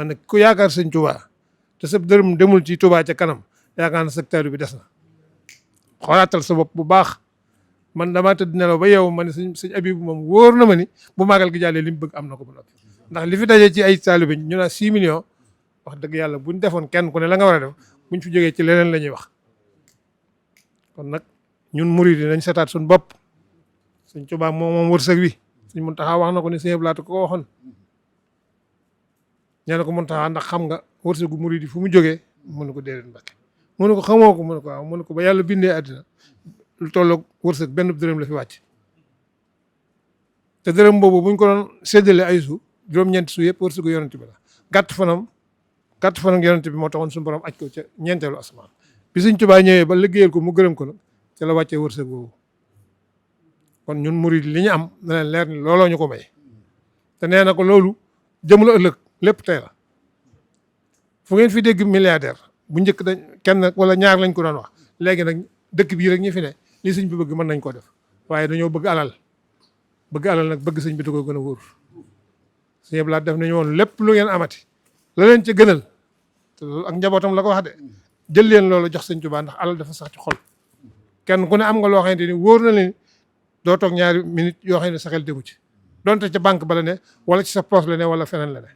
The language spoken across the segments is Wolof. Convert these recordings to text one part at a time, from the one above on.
man nag ku yaakaar sëñ Touba te sa dërëm demul ci Touba ca kanam yaakaar na secteur bi des na xoolaatal sa bopp bu baax. man damaa tëdd nelaw ba yow ma ne sëñ Abibu moom wóor na ma ni bu màggal gi jàllee li mu bëgg am na ko ba noppi ndax li fi daje ci ay taalibe ñu naa 6 millions wax dëgg yàlla buñ defoon kenn ku ne la nga war a def buñ fi jógee ci leneen la ñuy wax kon nag ñun murid yi nañ setaat suñu bopp sëñ Tuubaa moom wërsëg wi sëñ Muntaxa wax na ko ni sëñ Blaat ko waxoon ñee na ko Muntaxa ndax xam nga wërsëgu murid yi fu mu jógee mu ne ko déedéet Mbàkke mu ne ko xamoo ko mu ne ko waaw mu ne ko ba yàlla bindee àddina lu tolloog wërsëg benn dërëm la fi wàcc te dërëm boobu buñ ko doon séddale ay su juróom-ñeenti su yëpp wërsëgu yonent bi la gàtt fanam yonent bi moo taxoon suñu borom aj ko ca ñeenteelu asamaan bi Sëñ Tuubaa ñëwee ba liggéeyal ko mu gërëm ko nag ca la wàccee wërsëg boobu kon ñun murid li ñu am na leen leer ni looloo ñu ko may te nee na ko loolu jëm la ëllëg lépp tey la fu ngeen fi dégg milliardaire bu njëkk dañ kenn wala ñaar lañ ko doon wax léegi nag dëkk bii rek ñi fi ne li sëñ bi bëgg mën nañ koo def waaye dañoo bëgg alal nag bëgg sëñ bi da ko gën a wóor sëñ Blaat def nañu woon lépp lu ngeen amati la leen ci gënal te loolu ak njabootam la ko wax de jël leen loolu jox sëñ Tuubaa ndax alal dafa sax ci xol kenn ku ne am nga loo xamante ni wóor na leen doo toog ñaari minute yoo xam ne sa xel demu ci donte ca banque ba la ne wala ci sa poche la ne wala feneen la ne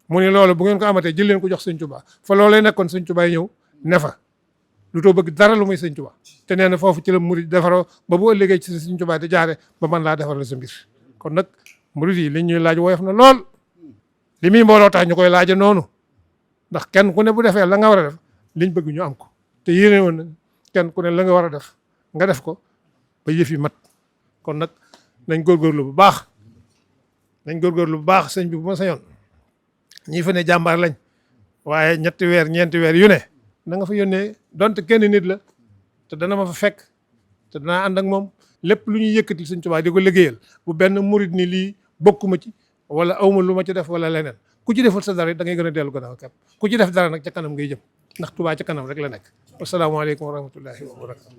mu ne loolu bu ngeen ko amatee jël leen ko jox sëñ Tuubaa fa loolee nekkoon sëñ Tuubaa ñëw ne fa lu too bëgg dara lu muy sëñ Tuubaa te nee na foofu ci la murid defaroo ba bu ëllëgee ci sëñ Tuubaa di jaare ba mën laa defaral sa mbir kon nag murid yi li ñuy laaj woyof na lool li muy mbooloo tax ñu koy laaja noonu ndax kenn ku ne bu defee la nga war a def liñ bëgg ñu am ko te yéene woon na kenn ku ne la nga war a def nga def ko ba yëf yi mat kon nag nañ góorgóorlu bu baax sëñ bi bu ma sañoon ñii fa ne jàmbaar lañ waaye ñeenti weer yu ne na nga fa yónnee donte kenn nit la te dana ma fa fekk te danaa ànd ak moom lépp lu ñuy yëkkati sëñ Tuubaa di ko liggéeyal bu benn murid ni lii bokkuma ci wala awma lu ma ci def wala leneen ku ci deful sa dara da ngay gën a dellu gannaaw képp ku ci def dara nag ca kanam ngay jëm ndax Tuubaa ca kanam rek la nekk. Asalaamaaleykum wa rahmatullahi wa barakatu